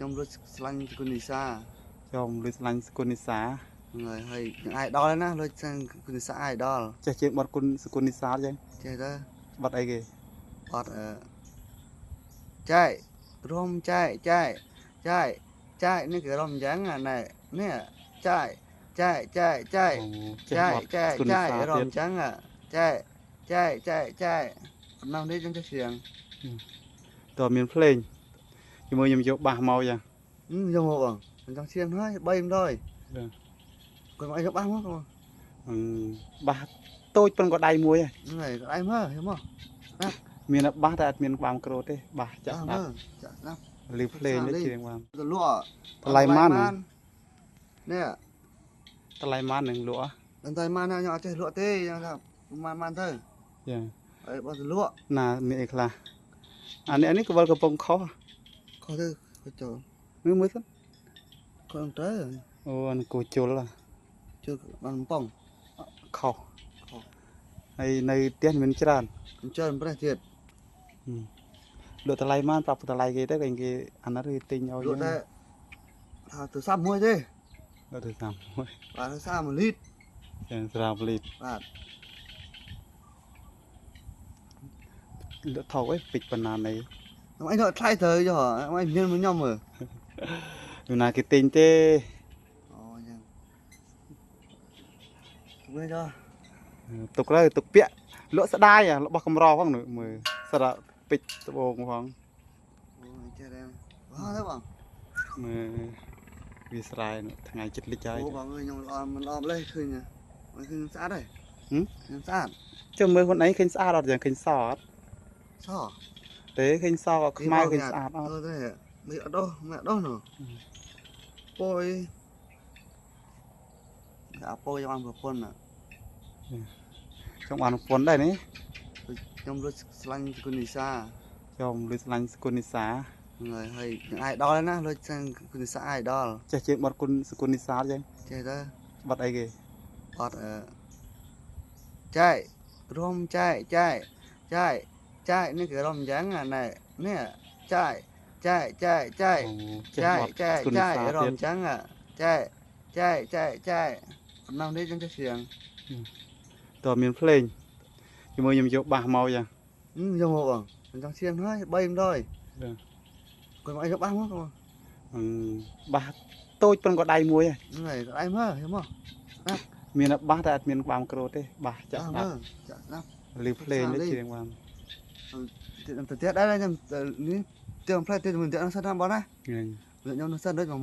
ខ្ញុំលួចស្លាញ់គុណនីសា ខ្ញុំលួចស្លាញ់សគុណនីសា ហ្នឹងហើយហើយ idol ណាលួចស្លាញ់គុណនីសា idol ចេះជាងបត់គុណសគុណនីសាចឹង ចេះទៅ បត់អីគេ បត់អឺចែករំចែកចែកចែកចែកនេះគេរំអញ្ចឹងអាណែនេះចែកចែកចែកចែក អូចេះ ចែក បត់ ចែក សគុណនី ចែ សា ករំ ទៀត អញ្ចឹងចែកចែកចែកចែកប៉ុណ្ណោះនេះខ្ញុំចេះច្រៀង តើមានភ្លេងជាមួយខ្ញុំយកបាសមកចឹង យកមកបងខ្ញុំចង់ច្រៀងហើយ3ម្ដង បាទ គាត់មកឲ្យយកបាសមកបង អឺបាសតូចប៉ុនក៏ដៃមួយហ៎ ហ្នឹងហើយគាត់ឲ្យមើលយកមក មានតែបាសតែអត់មានក្បាលក្រូទេបាសចាក់ស្ដាប់ មើលចាក់ស្ដាប់ ឮភ្លេងនេះច្រៀងបាន ទៅលក់ តម្លៃម៉ាន នេះ តម្លៃម៉ាននឹងលក់ តម្លៃម៉ានខ្ញុំអត់ចេះលក់ទេខ្ញុំថាម៉ានម៉ានទៅ ចា ហើយបើទៅលក់ ណាមានអីខ្លះអានេះអានេះកវលកំពុងខុស ខុសទៅខុសចូល មើលមើលសិន ខុសទៅ អូអានេះគោជុលហ៎ ជឿបានកំប៉ុង ខុសហើយនៅផ្ទះមានច្រើន ច្រើនប្រេះទៀត លក់តម្លៃម៉ានប្រាប់តម្លៃគេទៅគេគេអាណិតគេទិញឲ្យ លក់តែថាទូរស័ព្ទមួយទេ លក់ទៅសាមមួយ បាទទូរស័ព្ទ1លីត្រ ចឹងស្រាបលីត្រ បាទ លក់ថោកអីពេជ្រប៉ុណ្ណានៃ ខ្ញុំអញលក់ថ្លៃទៅចុះអញមានមួយខ្ញុំមើល ពីណាគេទិញទេ អូអញ្ចឹងវិញចុះ ទុកទៅទុកពាក់លក់ស្ដាយរបស់កម្រផងនោះមើលស្រាប់ពេជ្រត្បូងផង អូចេះដែរបាទទៅបង មើលវាស្រែនោះថ្ងៃចិត្តលិចហើយ អូបងអើយខ្ញុំល្អមិនល្អម្លេះឃើញមិនឃើញស្អាតទេខ្ញុំស្អាត ចុះមើលខ្លួនឯងឃើញស្អាតអត់យ៉ាងឃើញសអត់ ស ទេឃើញសក៏ខ្មៅឃើញស្អាតអត់ ទេមិនអត់ដោះមិនអត់ដោះនោះពយអាពយបានប្រពន្ធ ចង់បានប្រពន្ធដែរនេះ ខ្ញុំលួចស្លាញ់គុណនីសា ខ្ញុំលួចស្លាញ់សគុណនីសា ហ្នឹងហើយហើយ idol ណាលួចស្លាញ់គុណនីសា idol ចេះជាងបត់គុណសគុណនីសាចឹង ចេះទៅ បត់អីគេ បត់អឺចែករំចែកចែកចែកចែកនេះគេរំអញ្ចឹងអាណែនេះចែកចែកចែកចែក អូចេះ ចែក បត់ ចែក សគុណនី ចែ សា ករំ ទៀត អញ្ចឹងចែកចែកចែកចែកប៉ុណ្ណោះនេះខ្ញុំចេះច្រៀង តើមានភ្លេងជាមួយខ្ញុំយកបាសមកចឹង យកមកបងខ្ញុំចង់ច្រៀងហើយ3ម្ដង បាទ គាត់មកឲ្យយកបាសមកបង អឺបាសតូចប៉ុនក៏ដៃមួយហ៎ ហ្នឹងហើយគាត់ឲ្យមើលយកមក មានតែបាសតែអត់មានក្បាលក្រូទេបាសចាក់ស្ដាប់ មើលចាក់ស្ដាប់ ឮភ្លេងនេះច្រៀងបាន ទៅទៀតដែរខ្ញុំនេះទៀងផ្លែទៀតមួយទៀតសិនណាបងណា ហ្នឹង ខ្ញុំនឹងសិនដូចមក